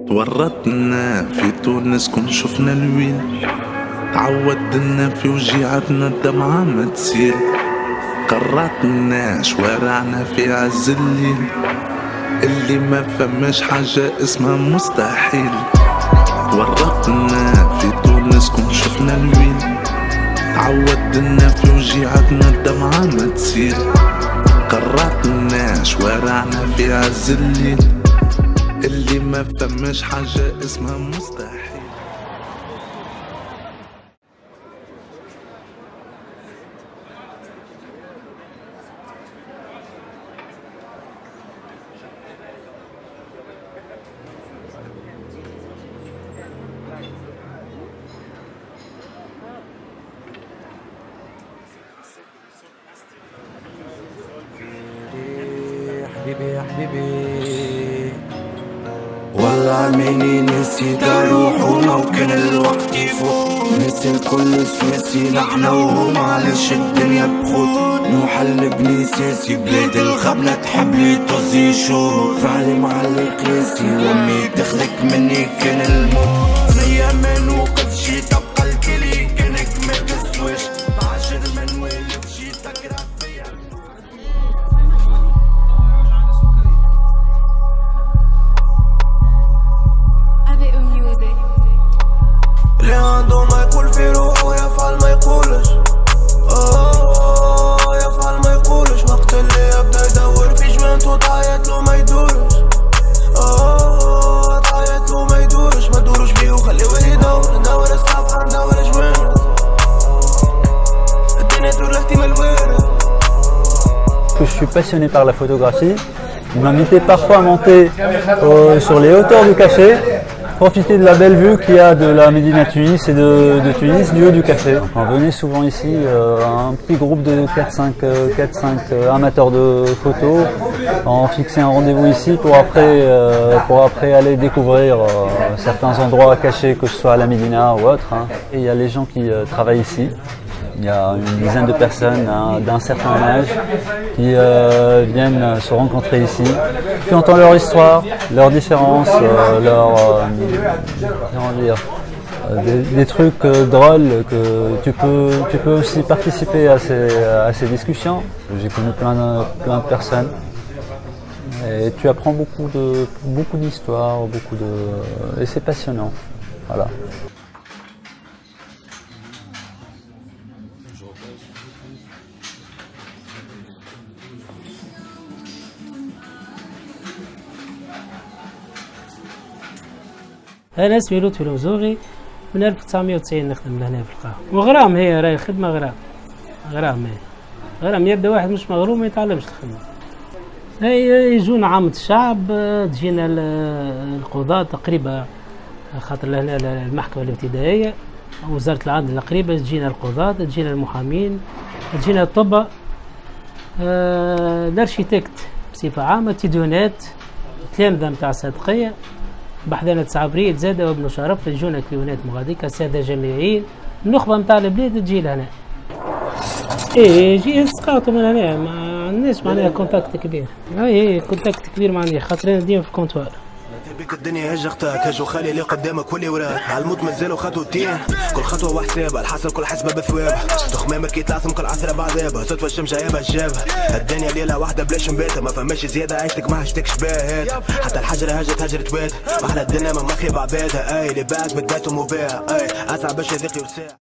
تورطنا في تونس كون شفنا الويل، تعودنا في وجيعتنا الدمعة ما تسيل، قررتنا شوارعنا في عز الليل، اللي ما فماش حاجة اسمها مستحيل. تورطنا في تونس كون شفنا الويل، تعودنا في وجيعتنا الدمعة ما تسيل، قررتنا شوارعنا في عز الليل، اللي ما فماش حاجة اسمها مستحيل. حبيبي يا حبيبي والله عميني نسيت اروح وممكن الوقت يفوت، نسي الكل سواسي نحنا وهم معلش الدنيا بخوت، نوحل بني ساسي بلاد الغبنة تحب لي طزي شوت، فعلي معلي قياسي وامي تاخذك مني كان الموت، ثنيا ما نوقفش تبقى الكلي كانك ما تسواش، عشر ما نولفش تكره فيا. اللي عنده ما يقول في روحه يفعل ما يقولش، يفعل ما يقولش، وقت اللي يبدا يدور في جوانتو تعيط له ما يدورش، تعيط له ما يدورش، ما تدورش بيه وخليه يدور، ندور الصفحة ندور جوانت، الدنيا تدور الاحتمال وارد. Je suis passionné par la photographie. Il m'invitait parfois à monter sur les hauteurs du café, profiter de la belle vue qu'il y a de la Médina Tunis et de Tunis, du haut du café. On venait souvent ici, un petit groupe de 4-5 amateurs de photos. On fixait un rendez-vous ici pour après aller découvrir certains endroits cachés, que ce soit à la Médina ou autre. Hein. Et il y a les gens qui travaillent ici. Il y a une dizaine de personnes, hein, d'un certain âge qui viennent se rencontrer ici. Tu entends leur histoire, leurs différences, comment dire, des trucs drôles que tu peux aussi participer à ces discussions. J'ai connu plein de personnes et tu apprends beaucoup d'histoires, et c'est passionnant. Voilà. أنا اسمي لطفي المزوغي من 1990 نخدم لهنا في القهوة، وغرام هي راهي خدمة غرام، غرام هي غرام، يبدا واحد مش مغروم ما يتعلمش الخدمة. هي يجونا عامة الشعب، تجينا القضاة تقريبا، خاطر لهنا المحكمة الابتدائية وزارة العدل القريبة، تجينا القضاة، تجينا المحامين، تجينا الطباء، ال architectes بصفة عامة، تيدونات، تلامذة نتاع الصادقية، بحذانا 9 ابريل زاده وابن شرف، يجونا كليونات مغاديكا، السادة جامعيين، النخبة نتاع البلاد تجي لهنا. ايه يجي يسقطوا من هنا، ما عندناش معناها contact كبير. اي contact كبير ما عندي، خاطر انا ديما في ال comptoir. بيك الدنيا هج اختك هج وخلي اللي قدامك واللي وراك، على الموت مازالوا خطوتين، كل خطوة وحسابها، الحاصل كل حسبه بثوابها، تخمامك يتلعثم كل عثره بعذابها، صدفة الشمس جايبها جابها، الدنيا ليلة واحدة بلاش نباتها، ما فماش زيادة عيشتك ما عشتكش باهات، حتى الحجرة هجت هجرت واد، محلى الدنيا ما مخيب عبادها، اي اللي باعك بتبات ومباع، اي اصعب باش يضيق وساع.